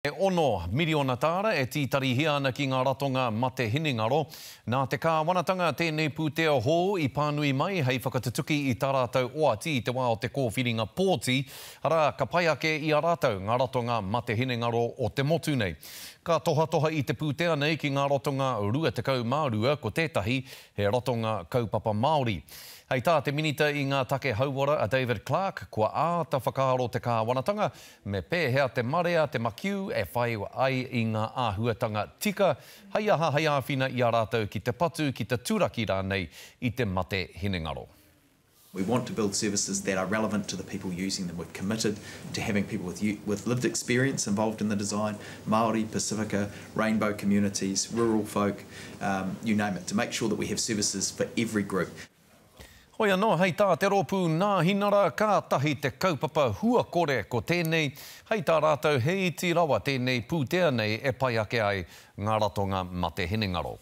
E 6 miriona tāra e tītarihia ana ki ngā ratonga mate hinengaro. Nā te kāwanatanga tēnei pūtea hou i pānui mai hei whakatutuki i tā rātou oati i te wā o te kōwhiringa pōti, arā, ka pai ake i a rātou ngā ratonga mate hinengaro o te motu nei. Ka tohatoha i te pūtea nei ki ngā ratonga 22, ko tētahi he ratonga kaupapa Māori. Hei tā te Minita i ngā Take Hauora a David Clark, kua āta whakaaro te kāwanatanga Me pēhea te marea, te makiu e whai ai i ngā āhuatanga tika, hei aha hei āwhina i a rātou ki te patu, ki te turaki rānei i te mate hinengaro. We want to build services that are relevant to the people using them. We've committed to having people with, with lived experience involved in the design, Māori, Pasifika, rainbow communities, rural folk, um, you name it, to make sure that we have services for every group. Hoi anō, hei tā te rōpū Nāhinara, kātahi te kaupapa hua kore ko tēnei, hei tā rātou he iti rawa tēnei pūtea nei e pai ake ai ngā ratonga mate hinengaro.